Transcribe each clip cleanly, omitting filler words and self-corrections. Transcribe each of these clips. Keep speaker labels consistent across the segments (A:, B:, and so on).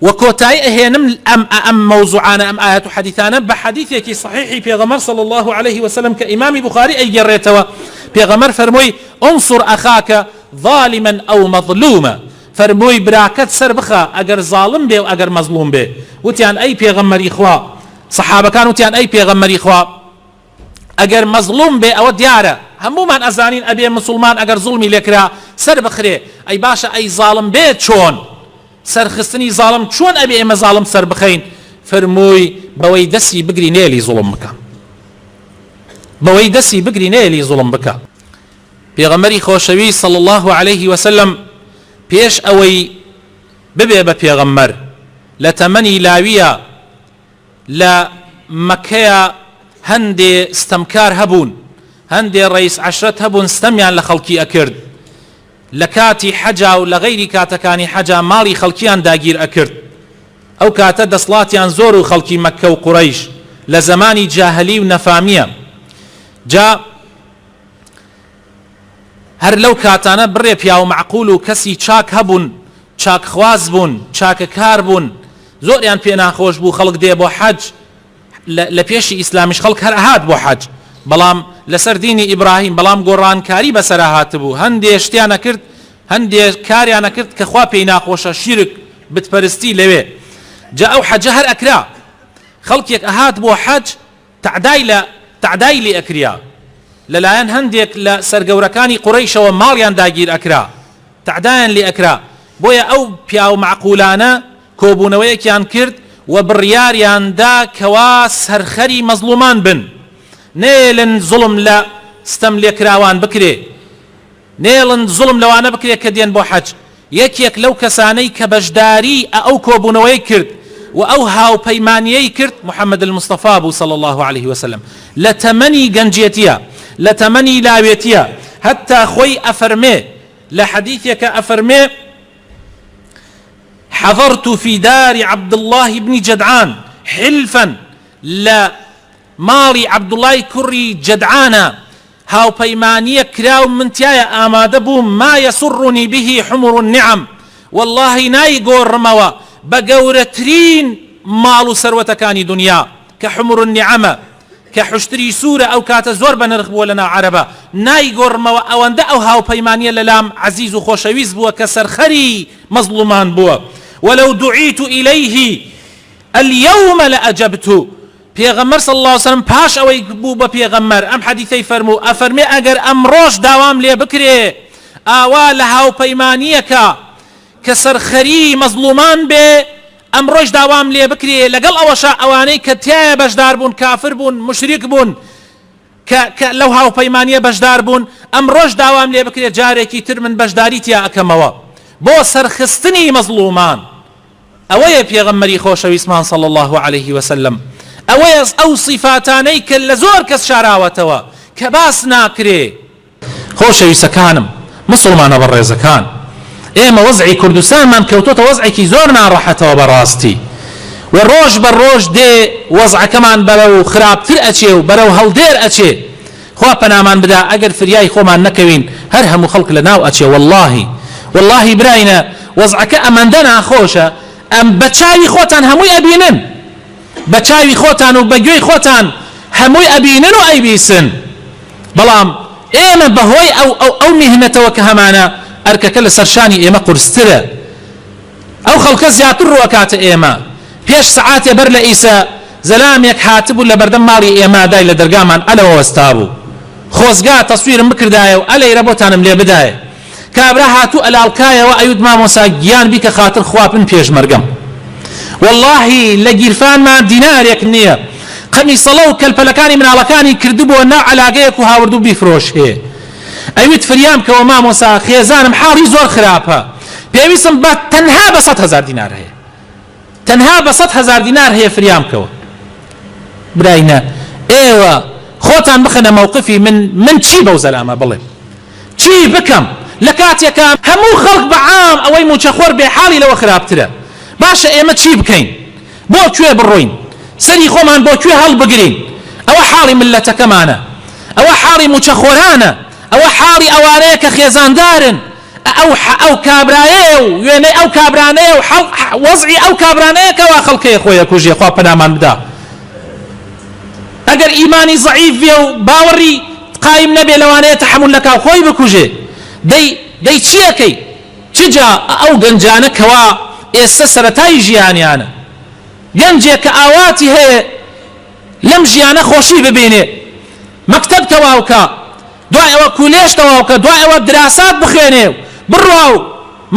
A: وە کۆتایی ئەهێنم ئەم ئەم مەوزوعانە ئەم ئایەت و حەدیثانە بە حەدیثێکی صحیحی پێغەمبەر صلی اللە علیه وسلم کە ئیمامی بوخاری ئەیگێڕێتەوە پێغەمبەر فەرمووی انصر اخاک ظالما او مظلوما فەرمووی براکەت سەر بخە ئەگەر زاڵم بێ و ئەگەر مەزڵوم بێ وتیان ئەی پێغەمبەری خوا سەحابەکان وتیان ئەی پێغەمبەری خوا ئەگەر مەزڵوم بێ ئەوە دیارە هەموومان ئەزانین ئەبێ مسوڵمان ئەگەر زوڵمی لێکرا سەر بخرێ ئەی باشە ئەی زاڵم بێ چۆن سەرخستنی زاڵم چۆن ئەبێ ئێمە زاڵم سەر بخەین فەرمووی بەوەی دەسی بگری نێلی زوڵم بکە بەوەی دەسی بگری نێلی زوڵم بکە پێغەمبەری خۆشەویست صلی اللە علیه وسلم پێش ئەوەی ببێ بە پێغەمبەر لە تەمەنی لاویە لە مەککەیا هەندێ ستەمکار هەبوون، هەندێ ڕەیس عەشرەت هەبوون ستەمیان لە خەڵکی ئەکرد، لە کاتی حەجا و لە غەیری کاتەکانی حەجا ماڵی خەڵکیان داگیر ئەکرد، ئەو کاتە دەسڵاتیان زۆر و خەڵکی مەککە و قوڕەیش لە زەمانی جاهلی و نەفامیە جا هەر لەو کاتانە بڕێ پیاو مەعقول و کەسی چاک هەبوون، چاکخواز بوون، چاکەکار بوون، زۆریان پێ ناخۆش بوو خەڵک دێ بۆ حەج، لە پێشی ئیسلامیش خەڵک هەر ئەهات بۆ حەج، بەڵام لەسەر دینی ئیبراهیم، بەڵام گۆڕانکاری بەسەرا هاتبوو، هەندێ شتیان ئەکرد، هەندێ کاریان ئەکرد کە خوا پێی ناخۆشە، شیرک، بتپەرستی لەوێ. جا ئەو حەجە هەر ئەکرا، خەڵکێک ئەهات بۆ حەج، تەعدای لە تەعدای لێ ئەکریا لە لایەن هەندێک لە سەرگەورەکانی قوڕەیشەوە ماڵیان داگیر ئەکرا تەعدایان لێ ئەکرا بۆیە ئەو پیاو مەعقولانە کۆبوونەوەیەکیان کرد و بڕیاریان دا کەوا سەرخەری مەزڵومان بن نەیەلن زوڵم لە ستەم لێکراوان بکرێ نەیەڵن زوڵم لەوانە بکرێ کە دێن بۆ حەج، یەکێک لەو کەسانەی کە بەشداریی ئەو کۆبوونەوەی کرد و ئەو هاوپەیمانییەی کرد محمد المصطفی بوو صلی اللە علیه وسلم لە تەمەنی گەنجێتیە لە تەمەنی لاوێتیە هەتا خۆی ئەفەرمێ لە حەدیثێکە ئەفەرمێ حضرت فی دار عبد الله بن جدعان حلفا لە ماڵی عەبدوڵای کوڕی جەدعانە هاوپەیمانیەک کرا و من تیایا ئامادە بووم، ما یسرنی به حمر النعم، وەڵاهی نایگۆڕمەوە بە گەورەترین ماڵ و سەروەتەکانی دونیا کە حمر النعمە کە حوشتری سوورە ئەو کاتە زۆر بەنرخ بووە لەناو عەرەبا، نایگۆڕمەوە ئەوەندە ئەو هاوپەیمانیە لەلام عەزیز و خۆشەویست بووە کە سەرخەری مەزڵومان بووە، ولو دعیت الیه الیوم لأجبت، پێغەمبەر صلی اللە علیە وسلم پاش ئەوەی بوو بە پێغەمبەر ئەم حەدیثەی فەرموو ئەفەرمێ ئەگەر ئەمڕۆش داوام لێ بکرێ ئاوا لە هاوپەیمانیەکە کە سەرخەری مەزڵومان بێ ئەمڕۆش داوام لێ بکرێ لەگەڵ ئەوەشا ئەوانەی کە تیایا بەشدار بوون کافر بوون مشریک بوون کە کە لەو هاوپەیمانیە بەشدار بوون ئەمڕۆش داوام لێ بکرێ جارێکی تر من بەشداری تیا ئەکەمەوە بۆ سەرخستنی مەزڵومان ئەوەیە پێغەمبەری خۆشەویستمان صلی اللە علیه وسلم، ئەوەیە ئەو سیفاتانەی کە لە زۆر کەس شاراوەتەوە کە باس ناکرێ. خۆشەویستەکانم، موسڵمانە بەڕێزەکان، ئێمە وەزعی کوردستانمان کەوتۆتە وەزعێکی زۆر ناڕەحەتەوە بەڕاستی و ڕۆژ بە ڕۆژ دێ وەزعەکەمان بەرەو خراپتر ئەچێ و بەرەو هەڵدێر ئەچێ، خوا پەنامان بدا ئەگەر فریای خۆمان نەکەوین هەر هەموو خەڵک لە ناو ئەچێ وەڵاهی وەڵاهی براینە وەزعەکە ئەمەندە ناخۆشە ئەم بە چاوی خۆتان هەمووی ئەبینن بە چاوی خۆتان و بە گوێی خۆتان هەمووی ئەبینن و ئەیبیسن بەڵام ئێمە بەهۆی ئەو ئەو ئەو میهنەتەوە کە هەمانە ئەرکەکە لەسەر شانی ئێمە قورسترە ئەو خەڵکە زیاتر ڕوو ئەکاتە ئێمە. پێش سەعاتێ بەر لە ئیسە زەلامێک هاتبوو لە بەردەم ماڵی ئێمە دای لە دەرگامان ئەلەوە وەستابوو. خۆزگا تەسویرم بکردایە و ئەلەیرە بۆتانم لێ بدایە. کابرا هاتوو ئەلاڵکایەوە ئەیوت مامۆسا گیان بیکە خاتر خوا من پێشمەرگەم. وەڵاهی لە گیرفانما دینارێک نییە. قەمیسەڵە و کەلپەلەکانی مناڵەکانی کردبووە ناو عەلاگەیەک و هاوردبوو بیفرۆشێ. ئەیوت فریام کەوە مامۆسا خێزانم حاڵی زۆر خراپە پێویستم بە تەنها بە 100 هەزار دینار هەیە تەنها بە 100 هەزار دینار هەیە فریام کەوە براینە ئێوە خۆتان بخەنە مەوقفی من من چی بەو زەلامە بڵێم چی بکەم لە کاتێکا هەموو خەڵک بە عام ئەوەی موچەخۆر بێ حاڵی لەوە خراپترە باشە ئێمە چی بکەین بۆ کوێ بڕۆین؟ سەری خۆمان بۆ کوێ هەڵبگرین؟ ئەوە حاڵی مللەتەکەمانە. ئەوە حاڵی مووچەخۆرانە. ئەوە حاڵی ئەوانەیە کە خێزاندارن. ئەو ئەو کابرایەیە و وێنەی ئەو کابرانەیە و حەڵ وەزعی ئەو کابرانەیە کەوا خەڵکەیە خۆی ئەکوژێ خوا پەنامان بدا ئەگەر ئیمانی زەعیف بێ و باوەڕی قایم نەبێ لەوانەیە تەحەمول نەکا و خۆی بکوژێ دەی دەی چی ئەکەی چ جا ئەو گەنجانە کەوا ئێستە سەرەتای ژیانیانە گەنجێک کە ئاواتی هەیە لەم ژیانە خۆشی ببینێ مەکتەب تەواو کا دوای ئەوە کولێژ تەواو کە دوای ئەوە دراسات بخوێنێ و بڕوا و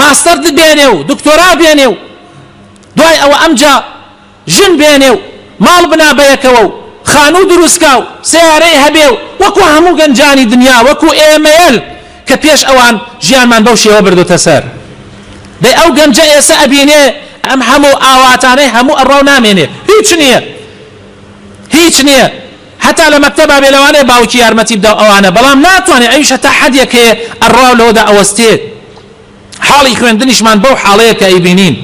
A: ماستەر بێنێ و دکتۆرا بێنێ و دوای ئەوە ئەمجا ژن بێنێ و ماڵ بنا بەیەکەوە و خانوو دروست کا و سەیارەی هەبێ و وەکو هەموو گەنجانی دنیا وەکو ئێمەیەل کە پێش ئەوان ژیانمان بەو شێوە بردۆتە سەر. دەی ئەو گەنجە ئێسە ئەبینێ ئەم هەموو ئاواتانەی هەموو ئەڕوا و نامێنێ هیچ نییە هیچ نییە هەتا لە مەکتەبا بێ لەوانەیە باوکی یارمەتی بدا و ئەوانە بەڵام ناتوانێ ئەویش هەتا حەدێک هەیە ئەڕوا و لەوەدا ئەوەستێت. حاڵی خوێندنیشمان بەو حاڵەیە کە ئەیبینین،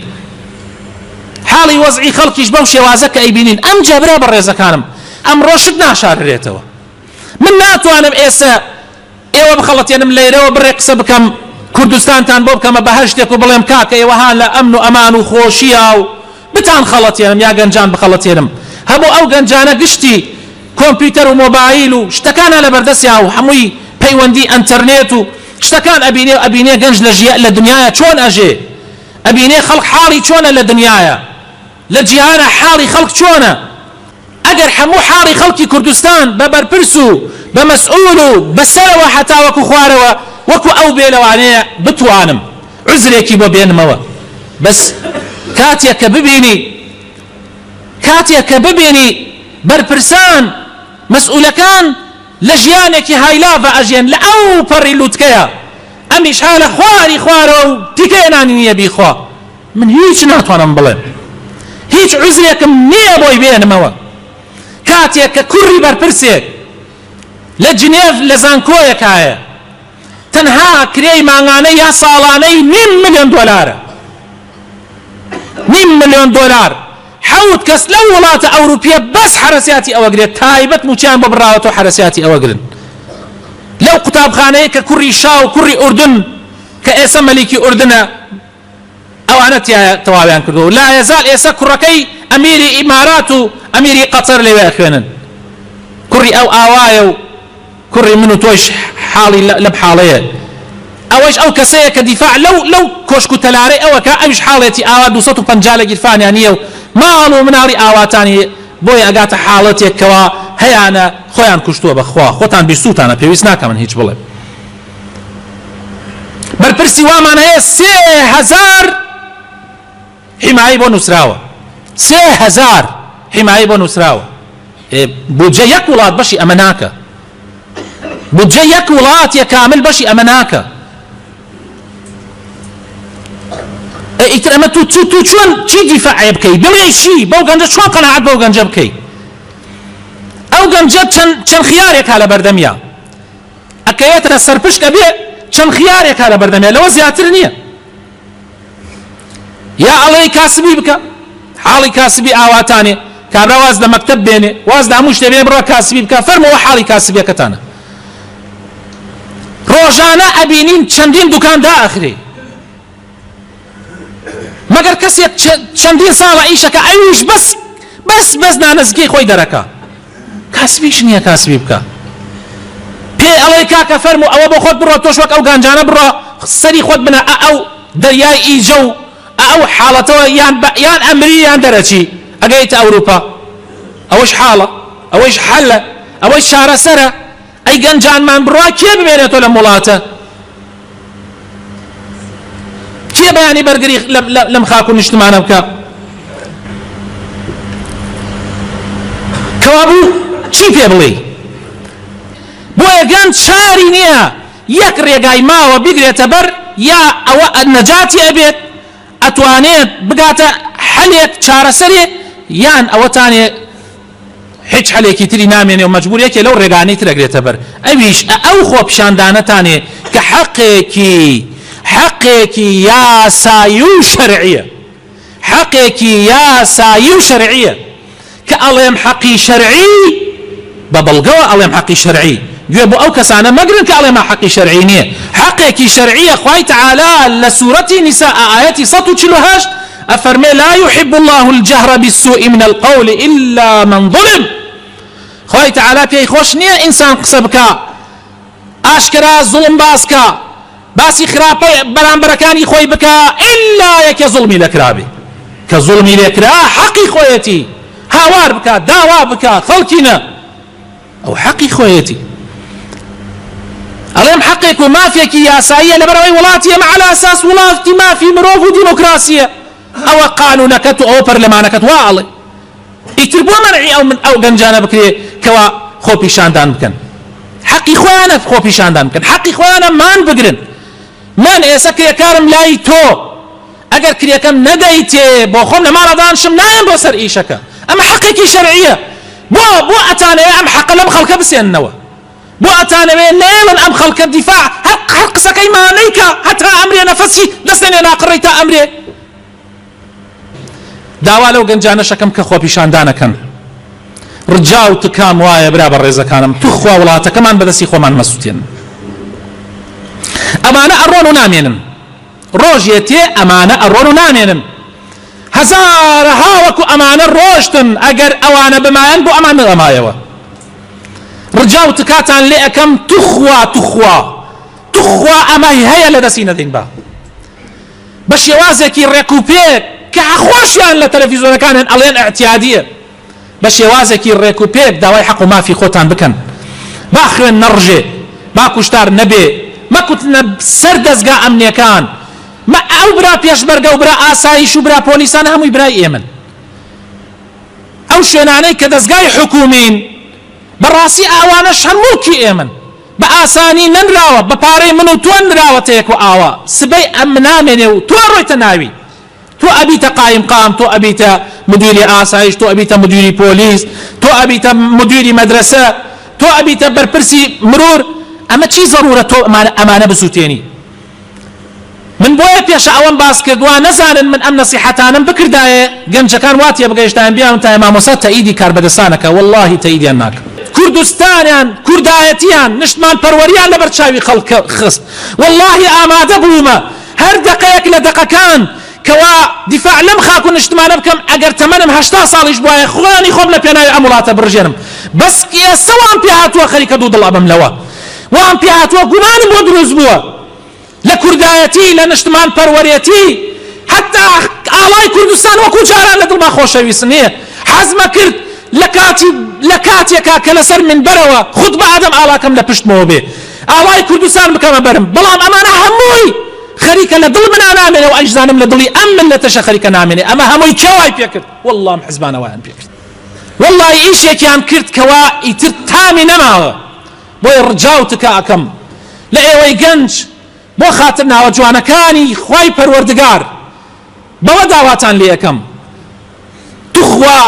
A: حاڵی وەزعی خەڵکیش بەو شێوازە کە ئەیبینین، ئەمجا برا بەڕێزەکانم ئەمڕۆ شت ناشاررێتەوە، من ناتوانم ئێسە ئێوە بخەڵەتێنم لەیرەوە بڕێ قسە بکەم کوردستانتان بۆ بکەمە بەهەشتێک و بڵێم کاکە ئێوە ها لە ئەمن و ئەمان و خۆشییا و بتان خەڵەتێنم یا گەنجان بخەڵەتێنم هەموو ئەو گەنجانە گشتی کۆمپیوتەر و مۆبایل و شتەکانە لەبەردەستیا و هەمووی پەیوەندی ئەنتەرنێت و شتەکان ئەبینێ و ئەبینێ گەنج لە ژیا لە دنیایا چۆن ئەژێ ئەبینێ خەڵک حاڵی چۆنە لە دنیایا لە جیهانا حاڵی خەڵک چۆنە ئەگەر هەموو حاڵی خەڵکی کوردستان بە بەرپرس و بە مەسئول و بە سەرەوە هەتاوەکو خوارەوە وەکو ئەو بێ لەوانەیە بتوانم عوزرێکی بۆ بێنمەوە بەس کاتێک کە ببینی کاتێک کە ببینی بەرپرسان مەسئولەکان لە ژیانێکی هایلاڤا ئەژێن لە ئەو پەڕی لوتکەیا ئەمیش ها لە خواری خوارەوە و تیکەیە نانی نیە بیخوا من هیچ ناتوانم بڵێم هیچ عوزرێکم نیە بۆی بێنمەوە کاتێک کە کوڕی بەرپرسێک لە جنێڤ لە زانکۆیەکایە تەنها کرێی مانگانەی یا ساڵانەی نیم ملیۆن دۆلارە نیم ملیۆن دۆلار حەوت کەس لەو وڵاتە ئەوروپیە بەس حەرەسیاتی ئەوە گرێت تایبەت موچەیان بۆ بڕاوەتەوە حەرەسیاتی ئەوە گرن لەو قوتابخانەیە کە کوڕی شا و کوڕی ئوردن کە ئێسە مەلیکی ئوردنە ئەوانە تیایا تەواویان کردووە و لایەزال ئێسە کوڕەکەی ئەمیری ئیمارات و ئەمیری قەتەر لەوێ ئەخوێنن کوڕی ئەو ئاوایە و کوڕی من و تۆیش حاڵی لەم حاڵەیە ئەوەیش ئەو کەسەیە کە دیفاع لەو لەو کۆشک و تەلارەی ئەوەکا ئەویش حاڵێتی ئاوا 250 لە گیرفانیا نییە و ماڵ و مناڵی ئاواتانی بۆیە ئەگاتە حاڵەتێک کەوا هەیانە خۆیان کوشتووە بەخوا خۆتان بیستووتانە پێویست ناکا من هیچ بڵێم بەرپرسی وامان هەیە 3000 حیمایەی بۆ نووسراوە 3000 حیمایەی بۆ نووسراوە بودجە یەک وڵات بەشی ئەمە ناکە بودجە یەک وڵات یە کامل بەشی ئەمە ناکە ئیتر ئەمە تو تو تو چۆن چی دیفاعێ بکەی بڵێ چی بەو گەنجە چۆن قەناعەت بەو گەنجە بکەی ئەو گەنجە چەند چەند خیارێکا لە بەردەمیا ئەکەوێتە سەرپشک ئەبێ چەند خیارێکا لە بەردەمیا لەوە زیاتر نییە یا ئەڵێی کاسبی بکە حاڵی کاسبی ئاواتانێ کابرا واز لە مەکتەب بێنێ واز لە هەموو شتێ بێنێ بڕوا کاسبی بکە فەرمووە حاڵی کاسبیەکەتانە ڕۆژانە ئەبینین چەندین دوکان دائەخرێ مەگەر کەسێک چەندین ساڵە ئیشەکە ئەویش بەس بەس بەس نانەزگەی خۆی دەرەکە کاسبیش نییە کاسبی بکە پێ ئەڵێ کاکە فەرموو ئەوە بۆ خۆت بڕۆ تۆش وەک ئەو گەنجانە بڕۆ سەری خۆت بنە ئە ئەو دەریای ئیجە و ئە ئەو حاڵەتەوە یان بە یان ئەمری یان دەرەچی ئەگەیتە ئەوروپا ئەوەش حاڵە ئەوەیش حەلە ئەوەیش چارەسەرە ئەی گەنجانمان بڕوا کێ بمێنێتەوە لەم وڵاتە کێ بەیانی بەرگری لەم خاک و نیشتمانە بکە کەوابوو چی پێ بڵێی بۆیە گەنج چاری نییە یەک ڕێگای ماوە بگرێتە بەر یا ئەوە نەجاتی ئەبێت ئەتوانێت بگاتە حەلێک چارەسەرێ یان ئەوەتانێ هیچ حەلێکی تری نامێنێ و مەجبور یەکێ لەو ڕێگانەی تر ئەگرێتە بەر ئەویش ئە ئەو خۆپیشاندانەتانێ کە حەقێکی حەقێکی یاسایی و شەرعیە حەقێکی یاسایی و شەرعیە کە ئەڵێم حەقی شەرعی بە بەڵگەوە ئەڵێم حەقی شەرعی. گوێ بۆ ئەو کەسانە مەگرن کە ئەڵێ ما حەقی شەرعی نییە. حەقێکی شەرعیە خوای تەعالا لە سورەتی نیساء ئایەتی 148 ئەفەرمێ لا یحب اللە الجهر بالسوء من القول الا من ظلم. خوای تەعالا پێی خۆش نییە ئینسان قسە بکا ئاشکرا زوڵم باس کا باسی خراپەی بەرامبەرەکانی خۆی بکا ئیلا یەکێ زوڵمی لێکرابێ کە زوڵمی لێکرا حەقی خۆیەتی هاوار بکا داوا بکا خەڵکینە ئەو حەقی خۆیەتی ئەڵێم حەقێک و مافێکی یاساییە لەبەرئەوەی وڵاتی ئێمە عەلا ئەساس وڵاتی مافی مرۆڤ و دیموکراسیە ئەوە قانونەکەت و ئەوە پەرلەمانەکەت وا ئەڵێ ئیتر بۆ مەنعی ئەو من ئەو گەنجانە بکرێ کەوا خۆپیشاندان بکەن حەقی خۆیانە خۆپیشاندان بکەن حەقی خۆیانە مان بگرن من ئێسە کرێکارم لای تۆ ئەگەر کرێکەم نەدەیتێ بۆ خۆم لە ماڵە دانشم نایەم بۆ سەر ئیشەکە ئەمە حەقێکی شەرعیە بۆ بۆ ئەتانەوێ ئەم حەقە لەم خەڵکە بسێننەوە بۆ ئەتانەوێ نەیەڵن ئەم خەڵکە دیفاع هەر هەر قسەکەی مانەیکە هەتا ئەمرێ نەفەسی دەستێنێ ناقڕی تا ئەمرێ داوا لەو گەنجانەش ئەکەم کە خۆپیشاندان ئەکەن ڕجا و تکام وایە برا بەڕێزەکانم توخوا وڵاتەکەمان بەدەستی خۆمان مەسوتێنن ئەمانە ئەڕۆن و نامێنن ڕۆژێ تێ ئەمانە ئەڕۆن و نامێنن هەزارەها وەکو ئەمانە ڕۆشتن ئەگەر ئەوانە بمایەن بۆ ئەمان نەئەمایەوە ڕجا و تکاتان لێ ئەکەم توخوا توخوا توخوا ئەمە هەیە لەدەستی نەدەین با بە شێوازێکی ڕێک و پێک کە خۆشیان لە تەلەفیزۆنەکانیان ئەڵێن ئیعتیادیە بە شێوازێکی ڕێک و پێک داوای حەق و مافی خۆتان بکەن با خوێن نەڕژێ با کوشتار نەبێ مەکوتنە سەر دەزگا ئەمنیەکان مە ئەو برا پێشمەرگە و برا ئاسایش و برا پۆلیسانە هەمووی برای ئێمەن ئەو شوێنانەی کە دەزگای حکومین بەڕاستی ئەوانەش هەر موڵکی ئێمەن بە ئاسانی نەنراوە بە پارەی من و تۆ نراوەتە یەک و ئاوا سبەی ئەم نامێنێ و تۆ ڕۆیتە ناوی تۆ ئەبیتە قایمقام تۆ ئەبیتە مدیری ئاسایش تۆ ئەبیتە مدیری پۆلیس تۆ ئەبیتە مدیری مەدرەسە تۆ ئەبیتە بەرپرسی مرور ئەمە چی زەرورە تۆ ئەمانە بسوتێنی من بۆیە پێشە ئەوەم باس کرد وا نەزانن من ئەم نەسیحەتانەم بکردایە گەنجەکان وا تێبگەیشتایەن بیانوتایە مامۆستا تەئیدی کاربەدەستانەکە وەڵاهی تەئیدیان ناکەم. کوردستانیان کوردایەتیان نشتمان پەروەریان لەبەر چاوی خەڵک خست وەڵاهی ئامادە بوومە هەر دەقەیەک لە دەقەکان کەوا دیفاع لەم خاک و نشتمانە بکەم ئەگەر تەمەنم 80 ساڵیش بوایە خوێنی خۆم لە پێناوی ئەم وڵاتە بڕژێنم بەس ئێستا وام پێ هاتووە خەریکە دوو دڵ ئەبم لەوە وام پێ هاتووە گومانم بۆ دروست بووە لە کوردایەتی، لە نشتمان پەروەرێتی، حەتا ئاڵای کوردستان وەکوو جاران لە دڵما خۆشەویست نییە. حەزمە کرد لە کاتی لە کاتێکا کە لەسەر مینبەرەوە خوتبە ئەدەم ئاڵاکەم لە پشتمەوە بێ، ئاڵای کوردستان بکەمە بەرم، بەڵام ئەمانە هەمووی خەریکە لە دڵ منا نامێنێ و ئەیشزانم لە دڵی ئەم میللەتەشە خەریکە نامێنێ. ئەمە هەمووی کێ وای پێ کرد؟ وەڵڵا ئەم حزبانە وایان پێ کرد. وەڵڵاهی ئیشێکیان کرد کەوا ئیتر تامی نەماوە. بۆیە ڕجا و تکا ئەکەم لە ئێوەی گەنج بۆ خاتر ناوە جوانەکانی خوای پەروەردگار بەوە داواتان لێ ئەکەم توخوا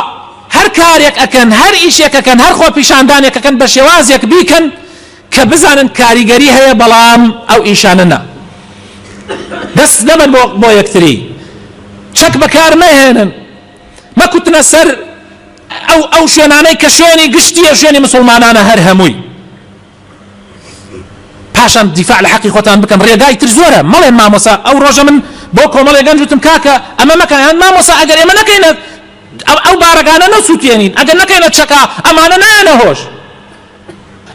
A: هەر کارێک ئەکەن هەر ئیشێک ئەکەن هەر خۆپیشاندانێک ئەکەن بە شێوازێک بیکەن کە بزانن کاریگەری هەیە بەڵام ئەو ئیشانە نا دەست نەبەن بۆ بۆ یەکتری چەک بەکار مەهێنن مەکوتنە سەر ئەو ئەو شوێنانەی کە شوێنی گشتیە شوێنی مسوڵمانانە هەر هەمووی پاشان دیفاع لە حەقی خۆتان بکەن ڕێگای تر زۆرە مەڵێن مامۆسا ئەو ڕۆژە من بۆ کۆمەڵێ گەنج وتم کاکە ئەمە مەکە یان مامۆسا ئەگەر ئێمە نەکەینە ئەو بارەگانە نەسووتێنین ئەگەر نەکەینە چەکا ئەمانە نایەنە هۆش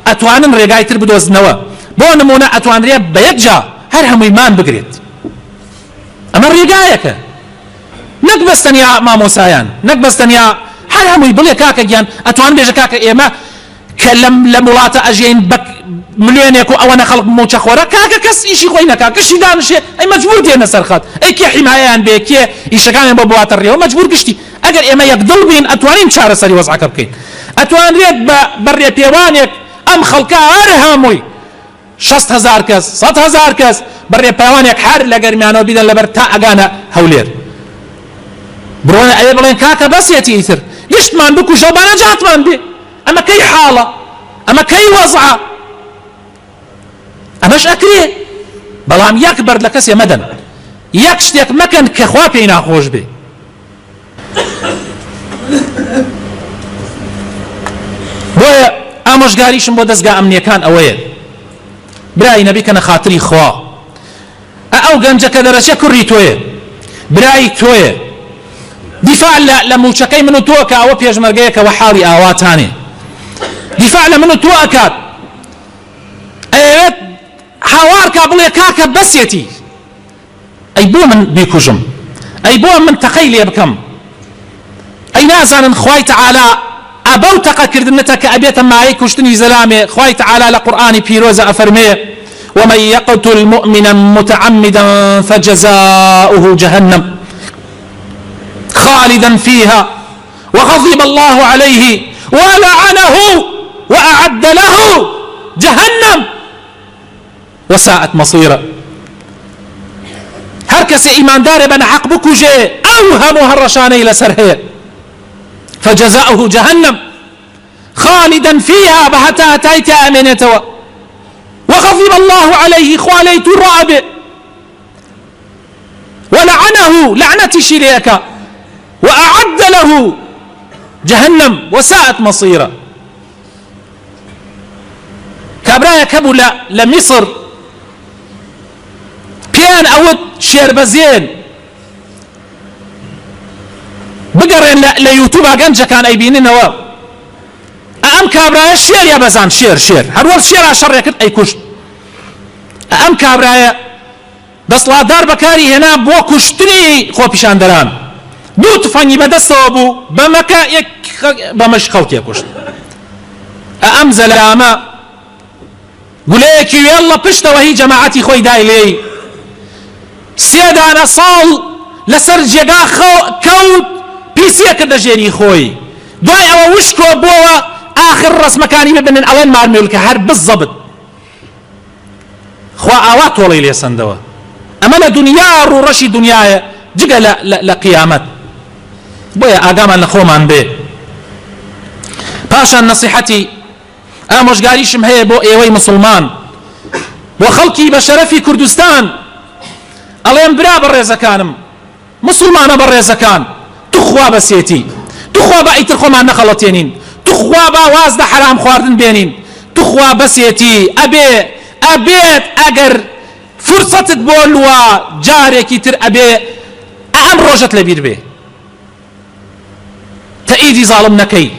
A: ئەتوانن ڕێگای تر بدۆزنەوە بۆ نمونە ئەتوانرێ بە یەک جا هەر هەمووی مان بگرێت ئەمە ڕێگایەکە نەک بەس تەنیا مامۆسایان نەک بەس تەنیا هەر هەمووی بڵێ کاکە گیان ئەتوان بێژە کاکە ئێمە کە لەم لەم وڵاتە ئەژێین بە ملیۆنێک و ئەوەنە خەڵک مووچەخۆرە کاکە کەس ئیشی خۆی نەکا گشتی دانشێ ئەی مەجبور دێنە سەر خەت ئەی کێ حیمایەیان بێ کێ ئیشەکانیان بۆ بواتە ڕێوە مەجبور گشتی ئەگەر ئێمە یەک دڵ بین ئەتوانین چارەسەری وەزعەکە بکەین ئەتوانرێت بە بە ڕێپێوانێک ئەم خەڵکە هەر هەمووی 600 هەزار کەس 100 هەزار کەس بە ڕێپێوانێک هەر لە گەرمیانەوە بیدەن لەبەر تا ئەگانە هەولێر بڕۆنە ئەوێ بڵێن کاکە بەسێتی ئیتر گشتمان بکوژە و با نەجاتمان بێ ئەمە کەی حاڵە ئەمە کەی وەزعە ئەمەش ئەکرێ بەڵام یەک بەرد لە کەسێ مەدەن یەک شتێک مەکەن کە خوا پێی ناخۆش بێ بۆیە ئەمڕۆ. ئامۆژگاریشم بۆ دەزگا ئەمنیەکان ئەوەیە براینە بیکەنە خاتری خوا ئە ئەو گەنجە کە دەرەچێ کوڕی تۆیە برای تۆیە دیفاع لە لە موچەکەی من و تۆ کە ئەوە پێشمەرگەیە کە وەحاڵی ئاواتانێ دیفاع لە من و تۆ ئەکات ئەیەوێت هاوار کا بڵێ کاکە بەسێتی ئەی بۆ من بیکوژم ئەی بۆ من تەقەی لێ بکەم ئەی نازانن خوای تەعالا ئە بەو تەقە کردنەتە کە ئەبێتە مایەی کوشتنی زەلامێ خوای تەعالا لە قورئانی پیرۆزە ئەفەرمێ ومن یقتل مؤمنا متعمدا فجزاؤه جهنم خالدا فيها وغضب الله عليه ولعنه وأعد له جهنم وساءت مصیرا هەر کەسێ ئیماندارێ بە ناحەق بکوژێ ئەو هەموو هەڕەشانەی لەسەر هەیە فجزاؤه جهنم خالدا فيها بە هەتا هەتای تیا ئەمێنێتەوە وغضب الله عليه خوا لێی تووڕە ئەبێ ولعنه لعنەتیشی لێ ئەکا وأعد له جهنم وساءت مصيرا کابرایەک هەبوو لە لە میسر پێیان ئەوت شێربەزێن بگەڕێن لە یوتوبا گەنجەکان ئەیبیننەوە ئەم کابرایە شێر یا بەزان شێر شێر هەروەڵ شێرا شەڕێکرد ئەیکوشت ئەم کابرایە دەسڵاتدار بەکاری هێنا بۆ کوشتنی خۆپیشاندەران، دوو تفەنگی بەدەستەوە بوو بەمەکە یەک بەمەش خەڵکی کوشت. ئەم زەلامە گولەیەکی وێڵ لە پشتەوە هی جەماعەتی خۆی دای لێی، سێ دانە ساڵ لەسەر جێگا کەوت پیسیە کردە ژێری خۆی، دوای ئەوە وشکۆ بۆوە ئاخر ڕەسمەکانی ببنن ئەڵێن مارمێلکە هەر بزەبت. خوا ئاوا تۆڵەی لێ سەندەوە ئەمە لە دونیا ڕووڕەشی دونیایە جگە لە لە قیامەت بۆیە ئاگامان لە خۆمان بێ پاشان نەسیحەتی ئامۆژگاریشم هەیە بۆ ئێوەی مسلمان بۆ خەڵکی بە شەرەفی کوردستان ئەڵێم برا بەڕێزەکانم موسڵمانە بەڕێزەکان توخوا بەسێتی توخوا با ئیتر خۆمان نەخەڵەتێنین توخوا با واز لە حەرام خواردن بێنین توخوا بەسێتی ئەبێ ئەبێت ئەگەر فرسەتت بۆ لوا جارێکی تر ئەبێ ئەم ڕۆژەت لەبیر بێ تەئیدی زاڵم نەکەی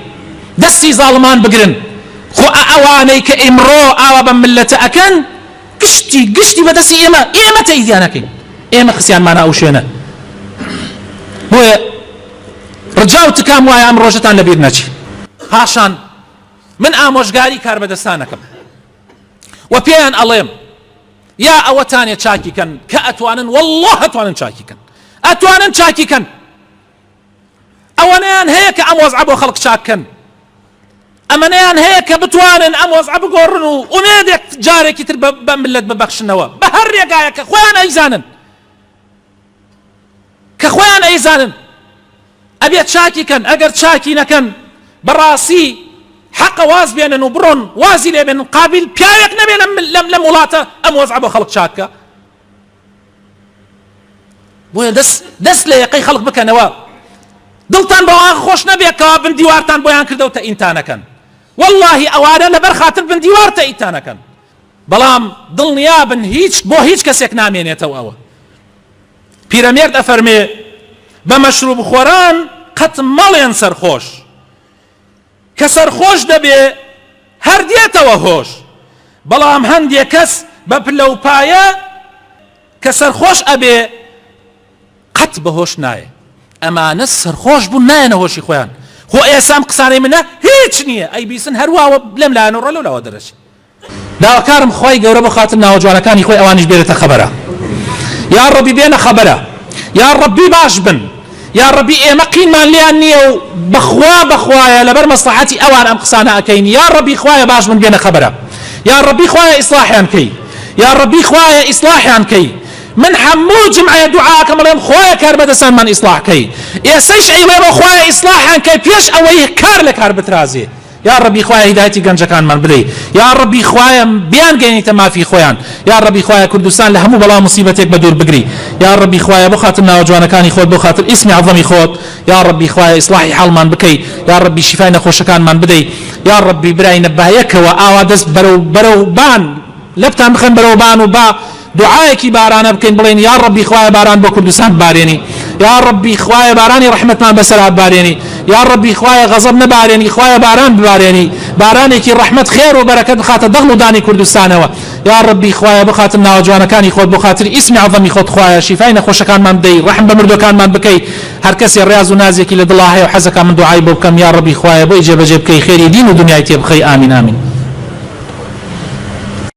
A: دەستی زاڵمان بگرن خۆ ئەوانەی کە ئیمڕۆ ئاوا بەم ملەتە ئەکەن گشتی گشتی بەدەستی ئێمە ئێمە تەئیدیان ئەکەین ئێمە خستیانمانە ئەو شوێنە بۆیە ڕجا و تکام وایە ئەم ڕۆژەتان لەبیر نەچی. پاشان من ئامۆژگاری کاربەدەستانەکەم و پێیان ئەڵێم یا ئەوەتانێ چاکی کەن کە ئەتوانن والله ئەتوانن چاکی کەن ئەتوانن چاکی کەن ئەوەنەیان هەیە کە ئەم وەزعە بۆ خەڵک چاک کەن ئەمەنەیان هەیە کە بتوانن ئەم وەزعە بگۆڕن و ئومێدێک جارێکی تر بە ملت ببەخشنەوە بە هەر ڕێگایە کە خۆیان ئەیزانن کە خۆیان ئەیزانن ئەبێت چاکی کەن ئەگەر چاکی نەکەن بەڕاستی حەقە واز بێنن و بڕۆن وازی لێ بێنن قابیل پیاوێک نەبێ لەم لەم لەم وڵاتە ئەم وەزعە بۆ خەڵک چاک کە بۆیە دەست دەست لە یەقەی خەڵک بکەنەوە دڵتان بەوان خۆش نەبێت کەوا بن دیوارتان بۆیان کردەوە تەئینتانەکەن واللهی ئەوانە لەبەر خاتر بن دیوار تەئیتانەکەن بەڵام دڵنیابن هیچ بۆ هیچ کەسێک نامێنێتەوە ئەوە پیرەمێرد ئەفەرمێ بە مەشروب خۆران قەت مەڵێن سەرخۆش کە سەرخۆش دەبێ هەر دێتەوە هۆش بەڵام هەندێ کەس بە پلە و پایە کە سەرخۆش ئەبێ قەت بە هۆش نایە ئەمانە سەرخۆش بوون نایەنە هۆشی خۆیان خۆ ئێسا ئەم قسانەی منە هیچ نییە ئەی بیسن هەرواوە لەم لایەنەوە ڕۆ لەو لاوە دەرەچێ داواکارم خوای گەورە بۆ خاتر ناوە جوانەکانی خۆی ئەوانیش بێنێتە خەبەرە یا ڕەبی بێنە خەبەرە یا ڕەبی باش بن یا ڕەبی ئێمە قینمان لێیان نییە و بەخوا بەخوایە لەبەر مەسڵەحەتی ئەوان ئەم قسانە ئەکەین یا ڕەبی خوایە باش بن بێنە خەبەرە یا ڕەبی خوایە ئیسڵاحیان کەی یا ڕەبی خوایە ئیسڵاحیان کەی من هەموو جمعەیە دوعاکەم ئەڵێم خوایە کاربەدەستانمان ئیسڵاح کەی ئێسەیش ئەیڵێمەوە خوایە ئیسڵاحیان کەی پێش ئەوەی کار لە کار بترازێ یاڕەبی خوایە هیدایەتی گەنجەکانمان بدەی یاڕەبی خوایە بیان گەینیتە مافی خۆیان یاڕەبی خوایە کوردستان لە هەموو بەڵا موسیبەتێک بەدوور بگری یاڕەبی خوایە بۆ خاتر ناوە جوانەکانی خۆت بۆ خاتر ئیسمی عەزەمی خۆت یاڕەبی خوایە ئیسڵاحی حاڵمان بکەی یاڕەبی شیفای نەخۆشەکانمان بدەی. یا ڕەبی براینە با یەکەوە ئاوا دەست بەرەو بەرەو بان لەپتان بخەن بەرەو بان و با دوعایەکی بارانە بکەین بڵێن یا ڕەبی خوایە باران بۆ کوردستان بارێنی، یا ڕەبی خوایە بارانی ڕەحمەتمان بەسەرا ببارێنی، یا ڕەبی خوایە غەزەب نەبارێنی، خوایە باران ببارێنی، بارانێکی ڕەحمەت خێر و بەرەکەت بخاتە دەغڵ و دانی کوردستانەوە، یا ڕەبی خوایە بخاتر ناوە جوانەکانی خۆت بۆ خاتری ئیسمی عەزەمی خۆت خوایە شیفای نەخۆشەکانمان بدەی ڕەحم بە مردوەکانمان بکەی هەرکەسێ ڕیاز و نازێکی لە دڵا هەیە و حەزەکا من دوعای بۆ بکەم یا ڕەبی خوایە بۆی جێبەجێ بکەی خێری دین و دنیای تێ بخەی ئامین ئامین.